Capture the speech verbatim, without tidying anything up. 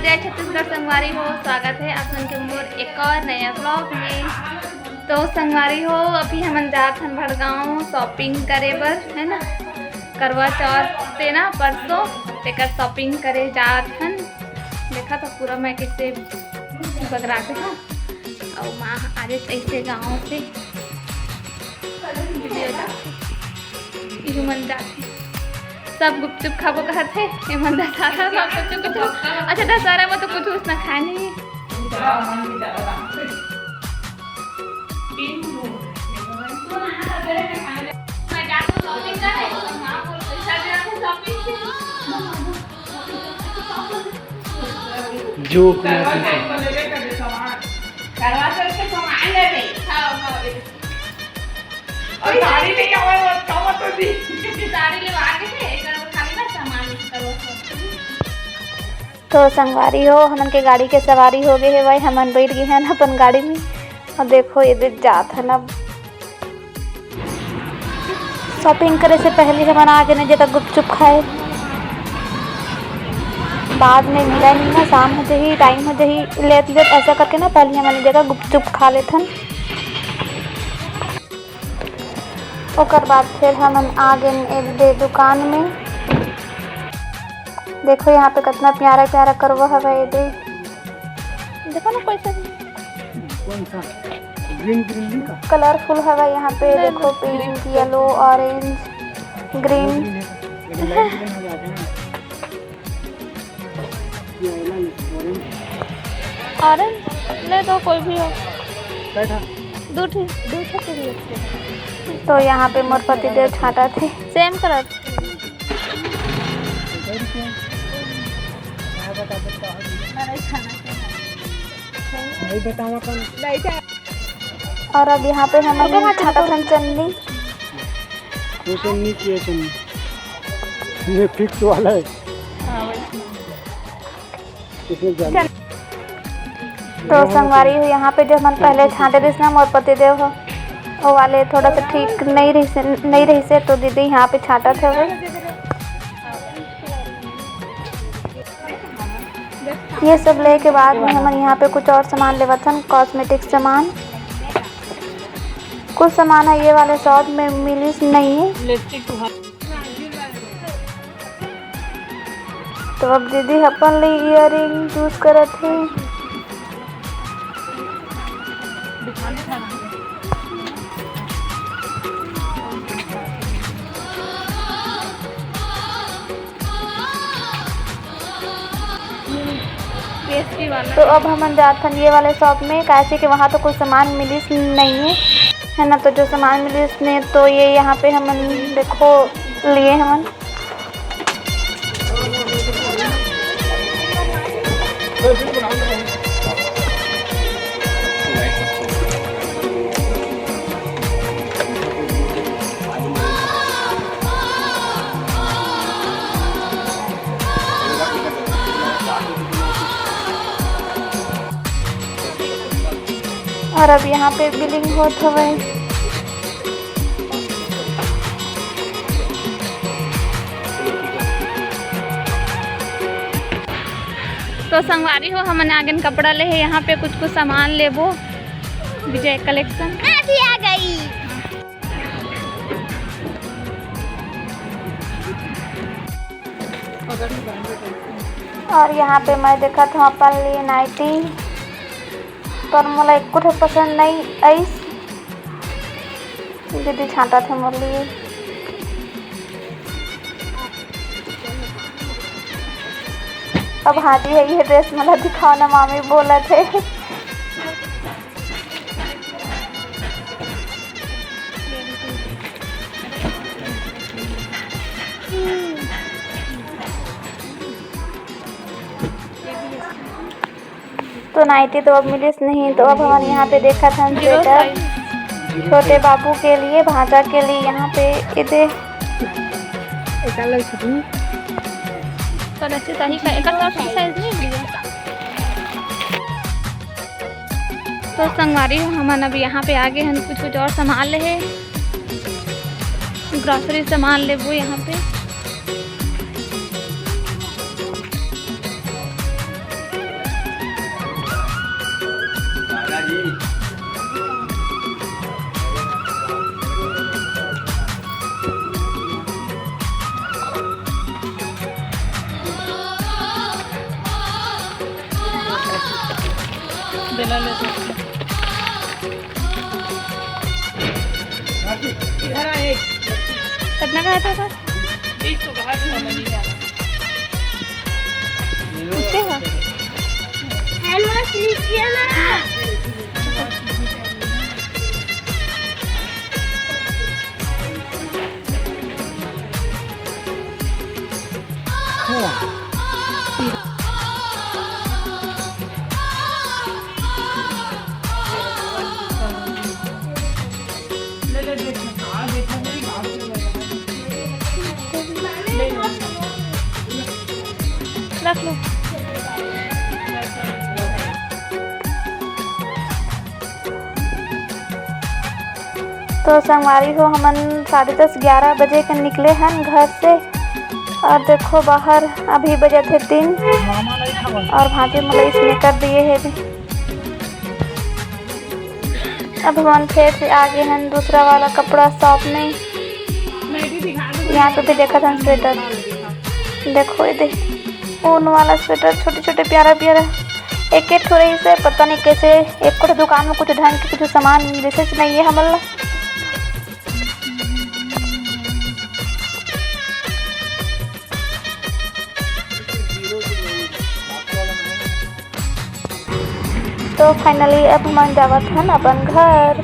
जय छत्तीसगढ़ संगवारी हो, स्वागत है आप मन के मोर एक और नया vlog में। तो संगवारी हो, अभी हमन जात हन भड़गांव shopping करे बर, है ना, करवा चौथ ते ना परसों, तेकर shopping करे जात हन। देखा तो पूरा मैं कैसे बगरा के हूँ, और माँ आ रही ऐसे गाँव से। इहू मन जाथे। सब गुपचुप खाबो कहत हे। एमन दशहरा म कुछु कुछु, अच्छा, दशहरा म तो कुछु उसना खाए नहीं। जोक में करवा चौथ के सामान लेबे। हाँ, हाँ। अउ साड़ी लेके आवा, वो कमर तो दी। साड़ी लेवा के हे, एकर खाली ना सामान करो। तो संगवारी हो, हमन के गाड़ी के सवारी हो गए हे भाई, हमन बैठ गए हैं अपन गाड़ी में। और देखो, ये दे जात है ना, shopping करे से पहले हमन आ गए ने जगह गुपचुप खाए, बाद में मिला नहीं ना, शाम हो जाही, time हो जाही, लेट लेट ऐसा करके ना पहले हमन जगह गुपचुप खा लेथन। ओकर बाद फिर हमन आ गेन एक दे दुकान में। देखो यहाँ पे कितना प्यारा प्यारा करवा हवे ये दे। देखो ना कैसे कौन सा? ग्रीन ग्रीन नहीं का? Colourful हवे यहाँ पे। नहीं, देखो, नहीं, pink, yellow, orange, green. Green है। ये लाइट ग्रीन हो जाता है ना। ऑरेंज ले दो, कोई भी हो। दो ठी, दो ठी के लिए। तो यहाँ पे मोर पति देव छांटत हे। Same colour। नहीं बतावा कौन। और अब यहाँ पे हम छांटत हन चन्नी। वो चन्नी की है चन्नी। ये fix वाला है। हाँ, वही। तो संगवारी हो, यहाँ पे जो हमन पहले छांटे दिस ना मोर पति देव हो, वो वाले थोड़ा सा ठीक नहीं रहिसे, नहीं रहिसे, तो दीदी यहाँ पे छांटत हवे। ये सब ले के बाद में हमन यहाँ पे कुछ और सामान लेवत हन, cosmetic सामान। कुछ सामान है ये वाले shop में मिलिस नहीं है। तो अब दीदी अपन ले earring choose करत हे। तो अब हमन जात हन ये वाले shop में, काहे से कि वहाँ तो कुछ सामान मिलिस नहीं है, है ना। तो जो सामान मिलिस ने, तो ये यहाँ पे हमन देखो लिए हमन। और अब यहाँ पे billing होत हवय। तो संगवारी हो, हमन आगेन कपड़ा लेहे, यहाँ पे कुछ कुछ सामान लेबो, विजय कलेक्शन। आंटी आ गई। और यहाँ पे मैं देखत हूँ अपन लिए नाइटी, पर मोला एको ठो पसंद नहीं आइस। दीदी छांटत हे मोर लिए। अब भाजी हे, ये ड्रेस मोला दिखाओ ना मामी बोलत हे। तो नाइटी तो अब मिलिस नहीं, तो अब हमन यहाँ पे देखत हन स्वेटर छोटे बाबू के लिए, भांचा के लिए। यहाँ पे इदे तो रस्सी सही का, एकर तो सही साइज नहीं मिली है। तो संगवारी हो, हमन अब यहाँ पे आगे हन कुछ कुछ और सामान लेहे, ग्रोसरी सामान लेबो यहाँ पे। इधर आ, एक। कितना का आता था? बीस तो कहा था, मैं नहीं जाना। नीचे है। हेलो, नीचे ना। रख लो। तो संगवारी हो, हमन साढ़े दस ग्यारह बजे के निकले हन घर से। और देखो, बाहर अभी बजत हे तीन और भांचे मोला इसने कर दिए हे भी। अब हमन फिर से आ गए हन दूसरा वाला कपड़ा शॉप में। यहाँ पे भी देखत हन स्वेटर, देखो ये दे, ऊन वाला स्वेटर, छोटे छोटे प्यारा प्यारा। एक एक ठो रहिस हे, पता नहीं कैसे एक ठो दुकान में कुछ ढंग के कुछ सामान मिले से नहीं है हमन ला। तो finally अब हमन जावत हन अपन घर।